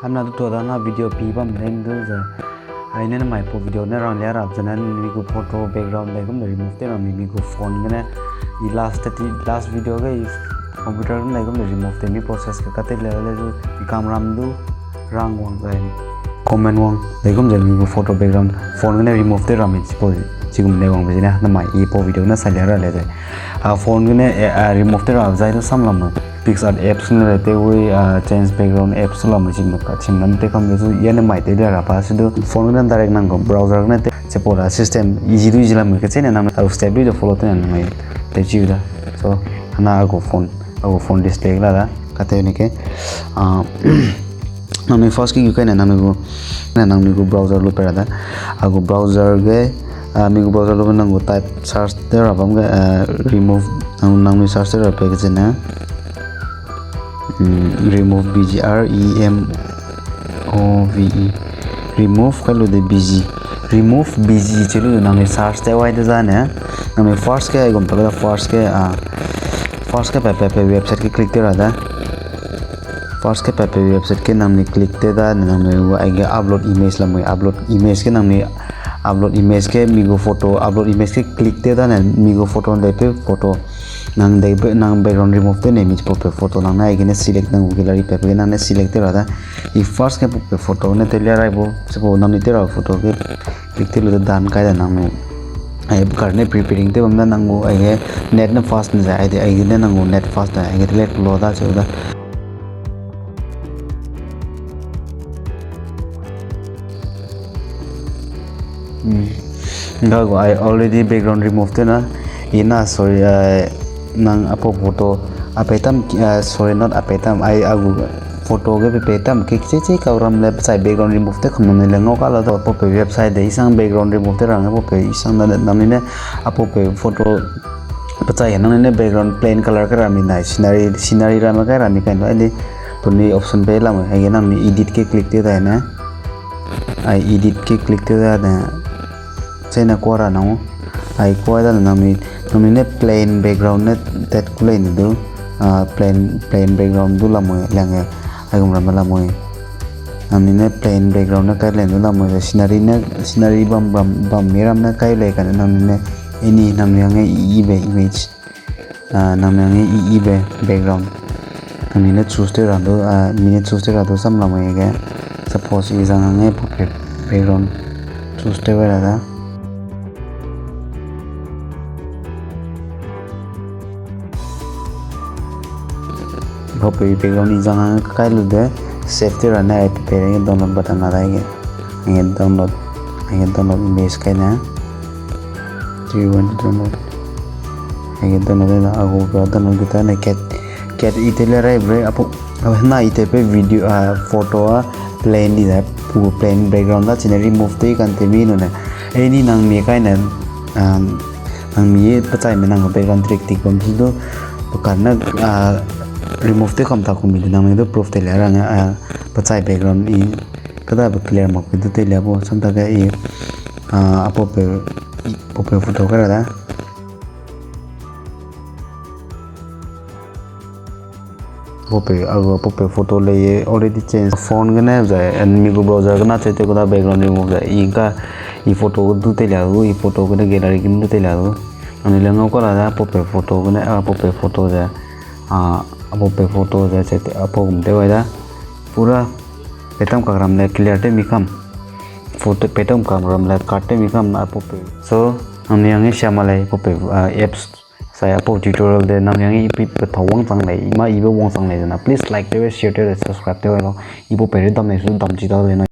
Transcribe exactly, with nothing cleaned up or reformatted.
Hamna du tua da na video pi bam lei du ze. Ai ne mai pau video ne rang lia ra zene mi gu photo background dai gum de remove te ra mi, mi gu phone gene. I last ti, last video ge i computer gum dai gum de remove te mi process ke kate le le du i camera du rang wang zai. Comment wang dai gum ze mi gu photo background phone gene remove te ra mi chipau, chigum le wang be zene na mai i pau video ne sa lia ra le ze. A phone gene, eh, a remove te ra zai du sam lam me. PicsArt apps ne le te wi, a, change background apps la me chim ka chim lam te kam le zu ya ne mai te le ra pa se du phone gene direct nang gu browser gene te chipau la system easy du easy la me ke chene nang au step lui de follow te nang mai te chiu da. So, hana a gu phone, a gu phone display la da. Kate ne ke, a, nang mi first ke gu kai ne nang mi gu, ne nang mi gu browser lu pe ra da. A gu browser ge, a, mi gu browser lu pe nang gu type search te ra bam ge, a, remove, nang, nang mi search te ra pe ke zene. Mm, remove B G, R E M O V E. Remove kai lu de B G. Remove B G che lu nang mi search te wai de zane. Nang mi first ke, ai gum ta da first ke, a, first ke pe, pe, pe website ke click te ra da. First ke pe, pe website ke nang mi click te da, nang mi ai ge upload image la mui, upload image ke nang mi, upload image ke mi gu photo, upload image ke click te da ne mi gu photo de pe photo. Nang de, nang background remove te ne mi chipau pe photo nang ne ai gene select nang gu gallery pe, pe nang ne select te ra da. I first ke pe photo ne te lia rai bo, chipau nang mi te ra photo ke click te lu de done kai da nang mi. Ai kar ne preparing te bam da nang gu ai ge net ne fast ne zai, ai de ai gene nang gu net fast da, ai ge te le lo da cheu da. Hmm. Nga gu ai already background remove te na. I na, sorry, ai, nang a pau photo, a peitam, ah, sorry, not a peitam, ai a gu photo ge pe peitam ke che che kau ram le pechai background remove te kam nang ne le ngau ka la da pau pe website de isang background remove te rang pau pe isang da nang ne a pau pe photo pechai nang ne background plain color ka ra mi nai scenery, scenery ra ma kai ra mi kai no ai di. Tuni option pe la mui, ai ge nang ni edit ke click te da ne. Ai edit ke click te da ne. Chena kua ra nang. Ai kua da nang ni, nang ni ne plain background ne tet ku lei ne du. Ah, plain, plain background du la mui, lang e. Ai gum ra ma la mui. Nang ni ne plain background ne kai lei du la mui, scenery ne, scenery bam, bam, bam mi ram ne kai lei ka ne nang ni ne. Any nang ni hangge i, i be image. Ah, nang ni hangge i, i be background. Nang ni ne choose te ra du, ah, mi ne choose te ra du sam la mui ge. Suppose i zang hangge pau pe background choose te wai ra da. Pau pe background i zang hangge kai lu de save te ra ne ai pe pe re download button na da ge. Ai ge download, ai ge download image kai ne. Do you want to download? Ai ge download da, a gu ga download ge ta ne kat, kat i te le rai bre, a pau, a na i te pe video, ah, photo a plain di da, pu plain background da, chine remove te kan te mi no ne. Ai ni nang mi kai ne, um, nang mi pechai me nang background trick tik bam su du, pa kan na, ah, remove te kam ta ku mi de nang mi du proof te le ra nge, ah, pechai background i, kada ba clear mak pe du te le bo, sam ta ge i, ah, a pau pe, i, pau pe photo ka ra da. Pau pe, a gu pau pe photo lei ye already change. Phone gene zai, and mi gu browser gene che te gu da background remove zai. I ka, i photo du te lia du, i photo gene gallery gene du te lia du. Nang ni le ngau ka la da pau pe photo gene, a pau pe photo zai. A, a pau pe photo zai che te, a pau gum te wai da. Pura, peitam ka ram le clear te mi kam. Photo peitam ka ram le cut te mi kam a pau pe. So, nang ni hangge sia ma lei pau pe, ah, apps. Sai a pau tutorial de nang ni hangge i pi pe thau wangchang lei, i ma i be wangchang lei zena. Please like tew, share tew, subscribe tew lo. I pau pe re dam nei su dam chi ta de na.